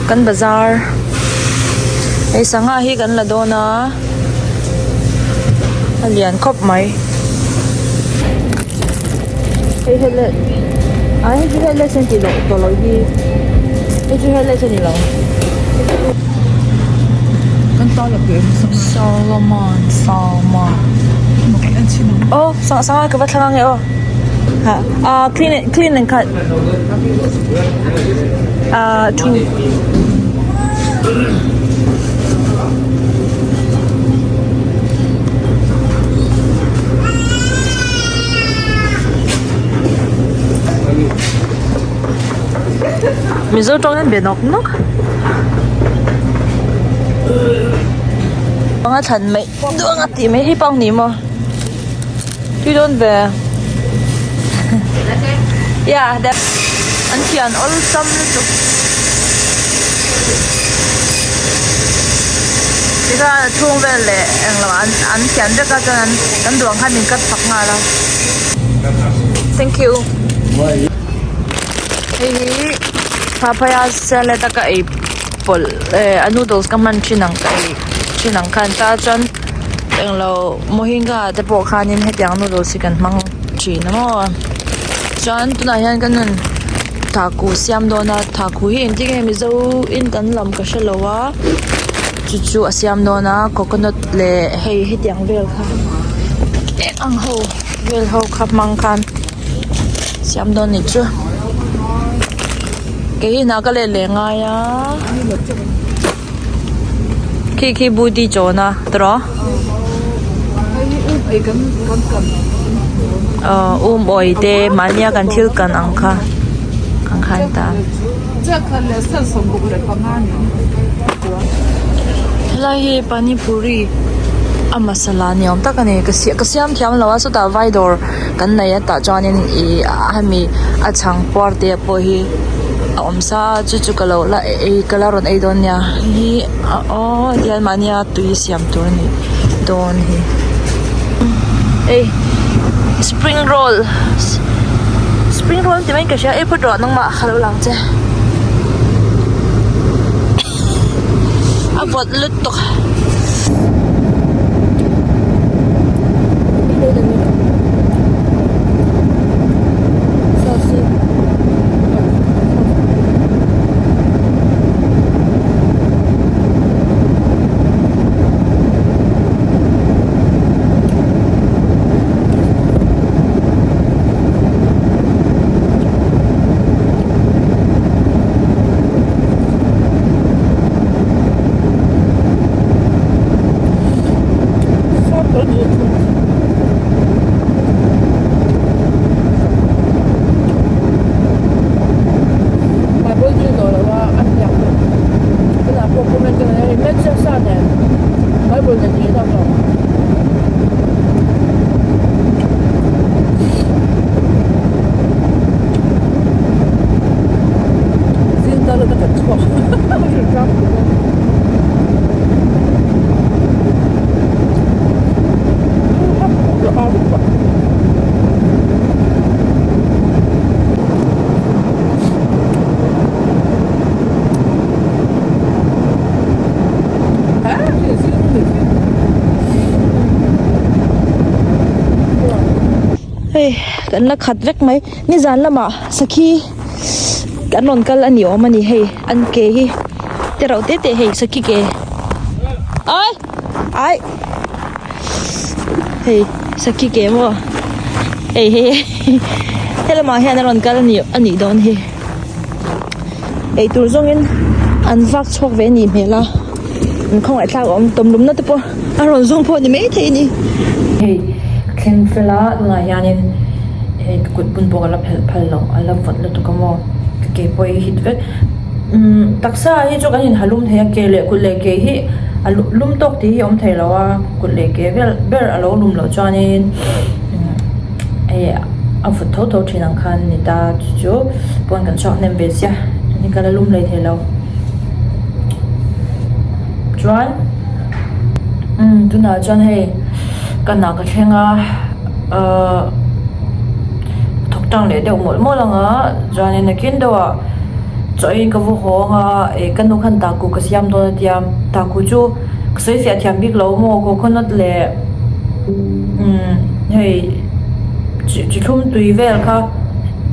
Kan bazar hei sangha hi kan la dawn a a lian khawp mai hei hi le a hei chu headless an tih loh tawh loh hi hei chu headless a ni lo Solomon Salmon aw sangha ka va thlang ange aw. Ah clean and clean and cut ah two Mizo tawng hian be nawk nawk a thlan mai duang a tih mai hi pang ni maw. Tui dawn ve Yeah that an thian awlsam lutuk tikhan a chhung vel leh englo an an thian vek a chuan an kan duang khan min cut sak nghal a Thank you Hei hi papaya salad a ka ei pawlh eh a noodles ka hman thin ang ka ei thin ang khan ta chuan englo mohinga te pawh khanin hetiang noodles hi kan hmang thin a maw chuan tunah hian kan rawn thakku siam dawn a thakku hi engtin nge mizo in kan lam ka hrelo a chu chu a siam dawn a coconut leh hei hetiang vel kha eng ang ho vel ho kha hmang khan siam dawn ni chu kei hi hna ka let leh ngai a. Khi khi booty chawn a tawh aw um awi te mahnia kan thil kan ang kha ang kha an ta helai hi panipuri a masala ni awm tak a ni ka ka siam thiam lo a chutah vai dawr kan nei a tah chuanin ih hemi a chhang puar te pawh hi a awm sa a chu chu ka lo la ei ka la rawn ei dawn nia hi aw tihian mahnia tui siam tur a nih dawn hi hei spring roll spring roll an ti mai ka hria ei phawt rawh nangmah ka lo lang che a vawt lutuk. Hei kan la khat vek mai nizan lamah sakhi an rawn kal a ni awm a ni hei an ke hi te reuh te te hei sakhi ke ai ai hei sakhi ke maw hei hei helamah hian a rawn kal a ni a nih dawn hi. Eitur zawngin an vak chhuak ve a nih hmel a an khawngaih thlak a awm tawmlumna te pawh a rawn zawng pawh a ni maithei a ni. Hei ka thleng fel a tunah hianin hei ka kut bun pawh ka la phelh phal lo a la vawt lutuk a maw ka ke pawh hi hit vek umm taksa hi chu kan in ha lum thei a ke leh kut leh ke hi a lum tawk tih hi a awm thei lo a kut leh ke vel ber a lo lum loh chuanin hei a vut tho tho thin ang khan ni ta chu chu pawn kan chhuak hnem ve chiah ni ka la lum leh thei lo chuan umm tunah chuan hei ka hna ka thleng a ahh thawk tang leh deuh mawlh mawlh ang a chuanin nakin deuhah. Chaw eiin ka va hawng a eh ka nu khan taku ka siam dawn a tia taku chu ka sawi fiah thiam bik lo maw coconut leh umm hei chi chi thlum tui vel kha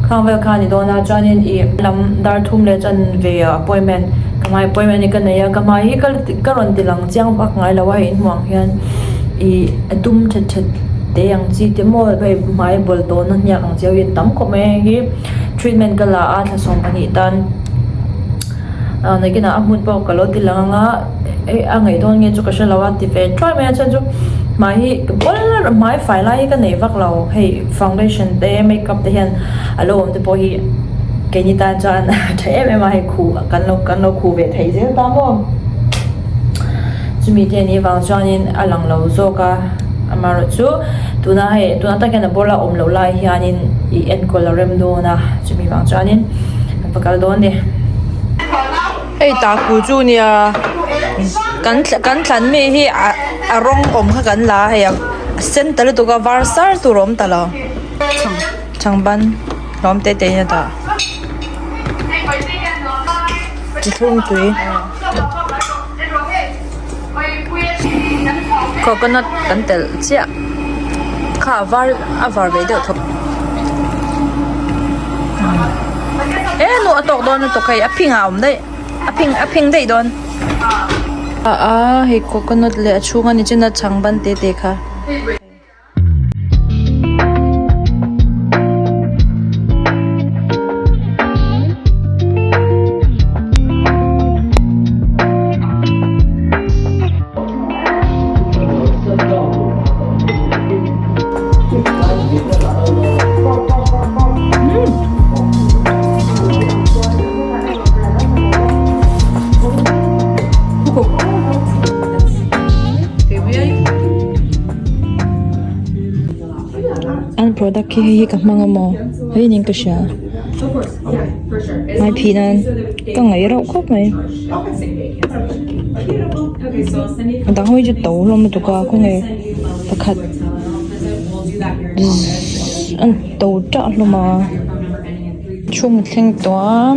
khang vel kha a ni dawn a chuanin ih lam dar thum leh chuan ve ah appointment ka hmai appointment hi ka nei a ka hmai hi ka ka rawn ti lang chiang vak ngai lo a hei inhmuh ang hian ih a dum that that te ang chi te maw hei hmai bawl tawhna hniak ang chi ho hi an tam khawp mai a hei hi. Treatment ka la a thla 12 tan ah nakinah a hmun pawh ka lo ti lang anga eh a ngaih dawn nge chu ka hre lo a ti ve thuai mai a chuan chu hmai hi bawl hmai fai lai hi ka nei vak lo hei foundation te makeup te hian a lo awm te pawh hi keini tan chuan a tha em em a hei khuh kan lo kan lo khuh ve thei zel ta maw. Chumi te anih avang chuanin a lang lo zawk a, amaherawh chu tuna hei tuna tak hian a bawla awm loh lai hianin ih enkawl a rem dawn a, chumi vang chuanin kan va kal dawn a ni. Hei taku chu nia kan kan thlan mi hi a rawng awm kha kan la a hei a sen ta lutuk a var sar tur a awm ta lo chhangban hlawm te te in a dah chithlum tui. Coconut kan telh chiah kha a var a var ve deuh thawp e nu a tawk dawn lutuk hei a phing ah a awm daih a phing a phing daih dawn a a hei coconut leh a chhung a ni chin a chhang ban te te kha. An product khi hei hi ka hmang a maw hei niin ka hria hmai phih nan ka ngaih reuh khawp mai a dang ho hi chu to hlawm lutuk a khawnge pakhat an to tah hlawm a chhung a thleng tawh a.